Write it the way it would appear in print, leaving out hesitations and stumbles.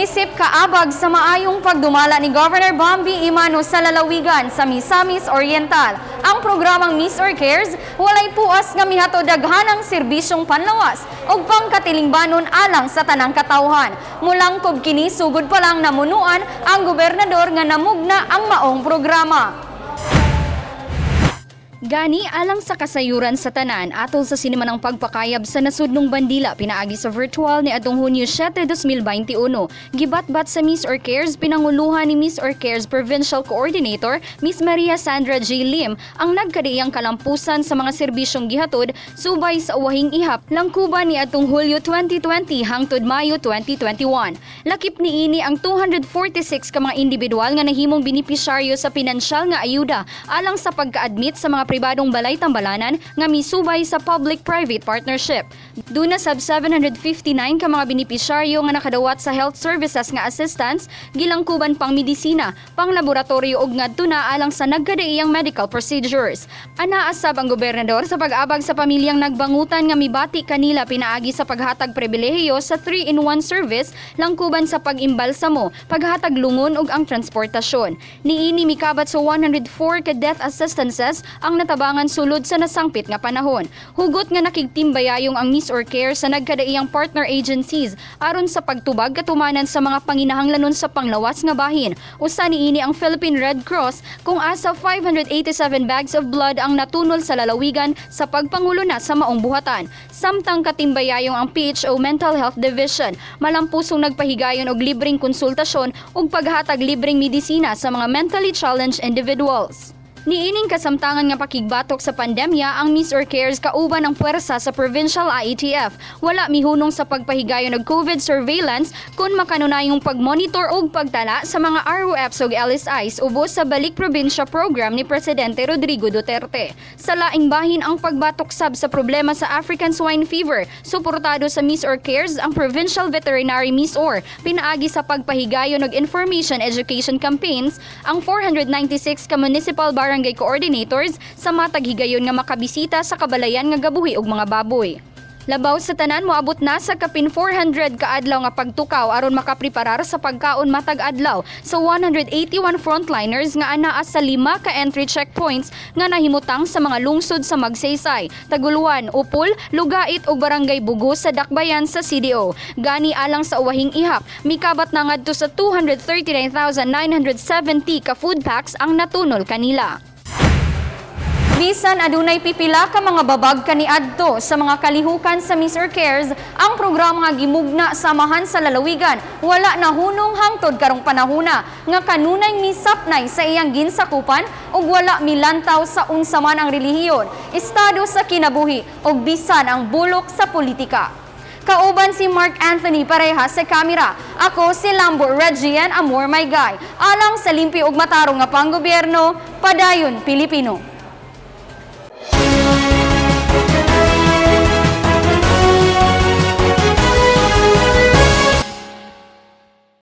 Isip kaabag sa maayong pagdumala ni Governor Bambi Emano sa lalawigan sa Misamis Oriental, ang programang MisOr Cares walay puas nga mihatod daghanang serbisyong panlawas ug pangkatilingbanon alang sa tanang katawhan. Mulangkob kini sugod pa lang namunuan ang gobernador nga namugna ang maong programa. Gani alang sa kasayuran sa tanan atol sa sinimanang pagpakayab sa nasudnong bandila pinaagi sa virtual ni atong Hunyo 7, 2021. Gibatbat sa MisOr Cares pinanguluhan ni MisOr Cares Provincial Coordinator Miss Maria Sandra G. Lim ang nagkadaiyang kalampusan sa mga serbisyong gihatod subay sa uwahing ihap langkuban ni atong Hulyo 2020 hangtod Mayo 2021. Lakip niini ang 246 ka mga individual nga nahimong benepisyaryo sa pinansyal nga ayuda alang sa pagka-admit sa mga pribadong balay tambalanan nga misubay sa public-private partnership. Duna sab 759 ka mga benepisyaryo nga nakadawat sa health services nga assistance, gilangkuban pang medisina, pang laboratorio ug ngadto na alang sa nagkadaiyang medical procedures. Anaa sab ang gobernador sa pag-abag sa pamilyang nagbangutan nga mibati kanila pinaagi sa paghatag pribilehiyo sa 3-in-1 service langkuban sa pag-imbalsamo, paghatag lungon ug ang transportasyon. Niini mikabat sa 104 ka death assistances ang natabangan sulod sa nasangpit nga panahon. Hugot nga nakigtimbayayong ang MisOr Care sa nagkadaiyang partner agencies aron sa pagtubag katumanan sa mga panginahanglanon sa panglawas nga bahin. Usa niini ang Philippine Red Cross, kung asa 587 bags of blood ang natunol sa lalawigan sa pagpangulo na sa maong buhatan. Samtang katimbayayong ang PHO Mental Health Division, malampusong nagpahigayon og libreng konsultasyon ug paghatag libreng medisina sa mga mentally challenged individuals. Niining kasamtangan nga pakigbatok sa pandemya, ang MisOr Cares kauban ang puwersa sa Provincial IATF. Wala mihunong sa pagpahigayon og COVID surveillance kung makanunayong pagmonitor ug pagtala sa mga ROFs ug LSIs ubos sa Balik Probinsya program ni Presidente Rodrigo Duterte. Sa laing bahin, ang pagbatok sab sa problema sa African Swine Fever, suportado sa MisOr Cares ang Provincial Veterinary MisOr pinaagi sa pagpahigayon og information education campaigns ang 496 ka municipal barangay coordinators sa matag higayon nga makabisita sa kabalayan nga gabuhi og mga baboy. Labaw sa tanan, moabot na sa kapin 400 ka adlaw nga pagtukaw aron makapreparar sa pagkaon matag adlaw sa 181 frontliners nga anaa sa lima ka entry checkpoints nga nahimutang sa mga lungsod sa Magsaysay, Taguluan, Upol, Lugait ug Barangay Bugo sa Dakbayan sa CDO. Gani alang sa uwahing ihap, mikabat na ngadto sa 239,970 ka food packs ang natunol kanila. Bisan adunay pipila ka mga babag kaniadto sa mga kalihukan sa MisOr Cares, ang programa nga gimugna samahan sa lalawigan wala nahunong hangtod karong panahuna nga kanunay misapnay sa iyang ginsakupan ug wala milantaw sa unsa man ang relihiyon, estado sa kinabuhi ug bisan ang bulok sa politika. Kauban si Mark Anthony Pareja sa kamera. Ako si Lambo Regian Amor My Guy. Alang sa limpi ug matarong nga panggobyerno, padayon, Pilipino.